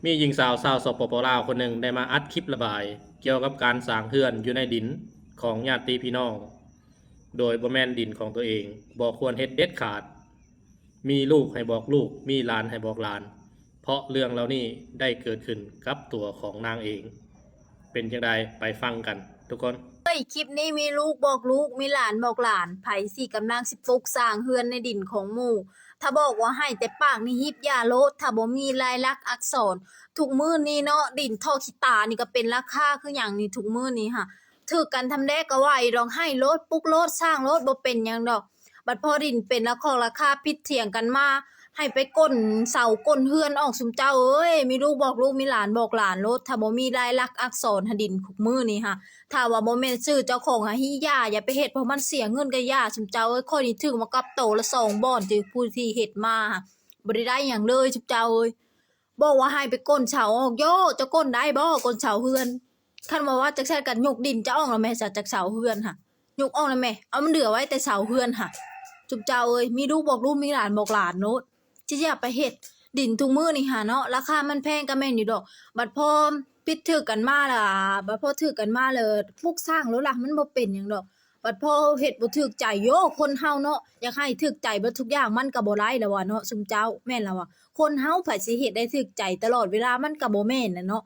ມີຍິງສາວຊາວ ສປປ ລາວ ຄົນໜຶ່ງ ໄດ້ມາອັດຄລິບລະບາຍກ່ຽວກັບການສ້າງເຮືອນຢູ່ໃນດິນຂອງຍາດຕິພີ່ນ້ອງ ໂດຍບໍ່ແມ່ນດິນຂອງຕົວເອງ, ບໍ່ຄວນເຮັດເດັດຂາດ. ມີລູກໃຫ້ບອກລູກ, ມີຫຼານໃຫ້ບອກຫຼານ, ເພາະເລື່ອງເຫຼົ່ານີ້ໄດ້ເກີດຂຶ້ນກັບຕົວຂອງນາງເອງ. ເປັນຈັ່ງໃດ ໄປຟັງກັນທຸກຄົນ. ເອີຍ ຄລິບນີ້ມີລູກບອກລູກ, ມີຫຼານບອກຫຼານ, ໃຜຊິກຳລັງຊິປຸກສ້າງເຮືອນໃນດິນຂອງໝູ່ ຖ້າບອກວ່າໃຫ້ແຕ່ປາກນີ້ຮີບຢ່າໂລດ, ຖ້າບໍ່ມີລາຍລັກອັກສອນ. ທຸກມື້ນີ້ເນາະ ດິນທໍ່ຂີ້ຕານີ້ກໍເປັນລາຄາຄືຫຍັງນີ້ ທຸກມື້ນີ້ຫະ ຖືກກັນທຳແດກກໍວ່າຢູ່ດອກ, ໃຫ້ໂລດ, ປຸກໂລດ, ສ້າງໂລດ, ບໍ່ເປັນຫຍັງດອກ. ບັດພໍດິນເປັນລະຄອກລະຄາ ຜິດຖຽງກັນມາ, ໃຫ້ໄປກົ້ນເສົາກົ້ນເຮືອນອອກ ຊຸມເຈົ້າເອີຍ. ມີລູກບອກລູກ, ມີຫຼານບອກຫຼານໂລດ, ຖ້າບໍ່ມີລາຍລັກອັກສອນຫາ ດິນທຸກມື້ນີ້ຫະ ຖ້າວ່າບໍ່ແມ່ນຊື່ເຈົ້າຂອງຫາ ຮີຢ່າ, ຢ່າໄປເຮັດ, ເພາະມັນເສຍເງິນກໍຢ່າ ຊຸມເຈົ້າເອີຍ. ຂ້ອຍນີ້ຖືກມາກັບໂຕລະສອງບ່ອນ ທີ່ຜູ້ທີ່ເຮັດມາຫະ ບໍ່ໄດ້ໄດ້ຫຍັງເລີຍ ຊຸມເຈົ້າເອີຍ. ບອກວ່າໃຫ້ໄປກົ້ນເສົາອອກ. ໂຢ ເຈົ້າກົ້ນໄດ້ບໍ່ ກົ້ນເສົາເຮືອນ? ຄັນວ່າ ວ່າຈັ່ງຊັ້ນກໍຍົກດິນເຈົ້າອອກແລ້ວແມ້ ຈາກເສົາເຮືອນຫະ, ຍົກອອກແລ້ວແມ້. ເອົາ ມັນເຫຼືອໄວ້ແຕ່ເສົາເຮືອນຫະ ຊຸມເຈົ້າເອີຍ. ມີລູກບອກລູກ, ມີຫຼານບອກຫຼານໂລດ. ຊິຢ່າໄປເຮັດ, ດິນທຸກມື້ນີ້ຫາເນາະ ລາຄາມັນແພງກໍແມ່ນຢູ່ດອກ. ບັດພໍຜິດຖືກກັນມາລະ, ບັດພໍຖືກກັນມາລະ ປຸກສ້າງໂລດລະ, ມັນບໍ່ເປັນຫຍັງດອກ. ບັດພໍເຮັດບໍ່ຖືກໃຈ. ໂຢ ຄົນເຮົາເນາະ ຢາກໃຫ້ຖືກໃຈເບິດທຸກຢ່າງ ມັນກໍບໍ່ໄດ້ລະວ່າເນາະ ຊຸມເຈົ້າ. ແມ່ນລະວ່າ ຄົນເຮົາໃຜຊິເຮັດໄດ້ຖືກໃຈຕະຫຼອດເວລາ ມັນກໍບໍ່ແມ່ນລະເນາະ.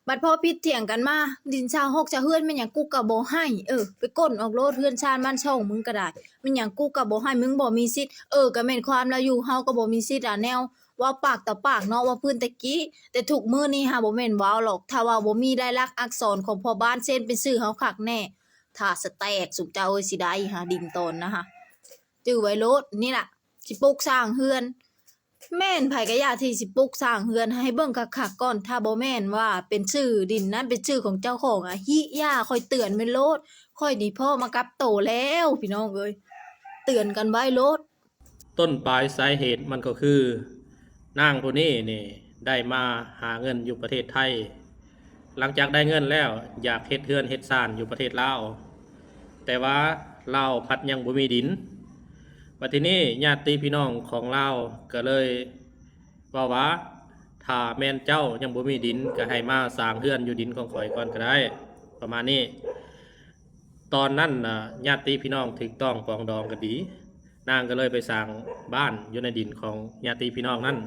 ບັດພໍຜິດຖຽງກັນມາ, ດິນຊາວຮອກຊາວເຮືອນ ແມ່ນຫຍັງກູກໍບໍ່ໃຫ້. ເອີ ໄປກົ້ນອອກໂລດ, ເຮືອນຊານບ້ານຊ່ອງມຶງກໍໄດ້, ແມ່ນຫຍັງກູກໍບໍ່ໃຫ້. ມຶງບໍ່ມີສິດ. ເອີ ກໍແມ່ນຄວາມລາວຢູ່, ເຮົາກໍບໍ່ມີສິດອະ ແນວເວົ້າປາກຕໍ່ປາກເນາະ, ເວົ້າພື້ນແຕ່ກີ້. ແຕ່ທຸກມື້ນີ້ຫາ ບໍ່ແມ່ນເວົ້າດອກ, ຖ້າວ່າບໍ່ມີລາຍລັກອັກສອນຂອງພໍ່ບ້ານ ເຊັນເປັນຊື່ເຮົາຄັກແນ່, ຖ້າສະແຕກ ຊຸມເຈົ້າເອີຍ ຊິໄດ້ຫາ ດິນຕອນນະຫະ. ຈື່ໄວ້ໂລດ, ນີ້ລະ ຊິປຸກສ້າງເຮືອນ. ແມ່ນໃຜກໍຢ່າທີ່ຊິປຸກສ້າງເຮືອນ, ໃຫ້ເບິ່ງຄັກໆກ່ອນ. ຖ້າບໍ່ແມ່ນວ່າເປັນຊື່ດິນນັ້ນເປັນຊື່ຂອງເຈົ້າຂອງອະ ຫິຢ່າ. ຂ້ອຍເຕືອນໄວ້ໂລດ, ຂ້ອຍນີ້ພໍ້ມາກັບໂຕແລ້ວ ພີ່ນ້ອງເອີຍ, ເຕືອນກັນໄວ້ໂລດ. ຕົ້ນປາຍສາເຫດມັນກໍຄື ນາງຜູ້ນີ້ນີ້ໄດ້ມາຫາເງິນຢູ່ປະເທດໄທ. ຫຼັງຈາກໄດ້ເງິນແລ້ວ ຢາກເຮັດເຮືອນເຮັດຊານຢູ່ປະເທດລາວ, ແຕ່ວ່າລາວພັດຍັງບໍ່ມີດິນ. ບັດທີນີ້ຍາດຕິພີ່ນ້ອງຂອງລາວກໍເລີຍເວົ້າວ່າ ຖ້າແມ່ນເຈົ້າຍັງບໍ່ມີດິນ ກໍໃຫ້ມາສ້າງເຮືອນຢູ່ດິນຂອງຂ້ອຍກ່ອນກໍໄດ້, ປະມານນີ້. ຕອນນັ້ນນະ ຍາດຕິພີ່ນ້ອງຖືກຕ້ອງປອງດອງກັນດີ, ນາງກໍເລີຍໄປສ້າງບ້ານຢູ່ໃນດິນຂອງຍາດຕິພີ່ນ້ອງນັ້ນ.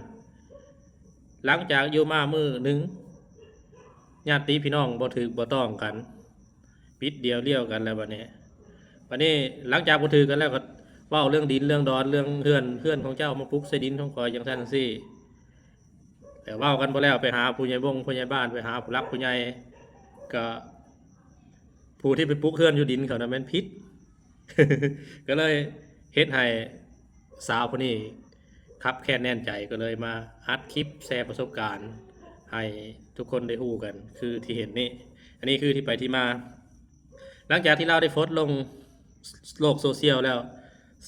ຫຼັງຈາກຢູ່ມາມື້ໜຶ່ງ ຍາດຕິພີ່ນ້ອງບໍ່ຖືກບໍ່ຕ້ອງກັນ, ບິດດຽວລ້ຽວກັນແລ້ວບັດນີ້. ບັດນີ້ຫຼັງຈາກບໍ່ຖືກກັນແລ້ວ ກໍເວົ້າເລື່ອງດິນເລື່ອງດອນ ເລື່ອງເຮືອນ, ເຮືອນຂອງເຈົ້າມາປຸກໃສ່ດິນຂອງຂ້ອຍ ຈັ່ງຊັ້ນຈັ່ງຊີ້. ແຕ່ເວົ້າກັນບໍ່ແລ້ວ ໄປຫາຜູ້ໃຫຍ່ບົງຜູ້ໃຫຍ່ບ້ານ, ໄປຫາຜູ້ຫຼັກຜູ້ໃຫຍ່, ກໍຜູ້ທີ່ໄປປຸກເຮືອນຢູ່ດິນເຂົານະແມ່ນຜິດ. ກໍເລີຍເຮັດໃຫ້ສາວຜູ້ນີ້ຄັບແຄ້ນແຄ້ນໃຈ, ກໍເລີຍມາອັດຄລິບແຊປະສົບການໃຫ້ທຸກຄົນໄດ້ຮູ້ກັນ ຄືທີ່ເຫັນນີ້. ອັນນີ້ຄືທີ່ໄປທີ່ມາ. ຫຼັງຈາກທີ່ລາວໄດ້ໂພສລົງໂລກໂຊຊຽວແລ້ວ,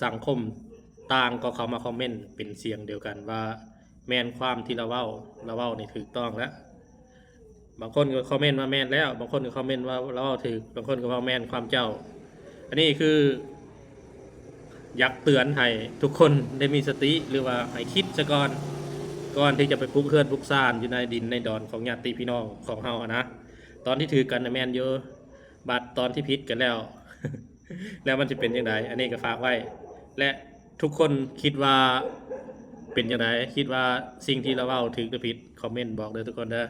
ສັງຄົມຕ່າງກໍເຂົ້າມາຄອມເມັນເປັນສຽງດຽວກັນວ່າ ແມ່ນຄວາມທີ່ລາວເວົ້າ, ລາວເວົ້ານີ້ຖືກຕ້ອງແລ້ວ. ບາງຄົນກໍຄອມເມັນວ່າແມ່ນແລ້ວ, ບາງຄົນກໍຄອມເມັນວ່າລາວເວົ້າຖືກ, ບາງຄົນກໍວ່າແມ່ນຄວາມເຈົ້າ. ອັນນີ້ຄືຢາກເຕືອນໃຫ້ທຸກຄົນໄດ້ມີສະຕິ ຫຼືວ່າໃຫ້ຄິດຊະກ່ອນ, ກ່ອນທີ່ຈະໄປປຸກເຮືອນປຸກຊານຢູ່ໃນດິນໃນດອນຂອງຍາດຕິພີ່ນ້ອງຂອງເຮົາຫັ້ນນະ. ຕອນທີ່ຖືກກັນນະແມ່ນຢູ່, ບັດຕອນທີ່ຜິດກັນແລ້ວ ແລ້ວມັນຊິເປັນຈັ່ງໃດ? ອັນນີ້ກໍຝາກໄວ້ ແລະ ທຸກຄົນຄິດວ່າເປັນຈັ່ງໃດ? ຄິດວ່າສິ່ງທີ່ລາວເວົ້າຖືກຫຼືຜິດ? ຄອມເມັນບອກເດີທຸກຄົນເດີ.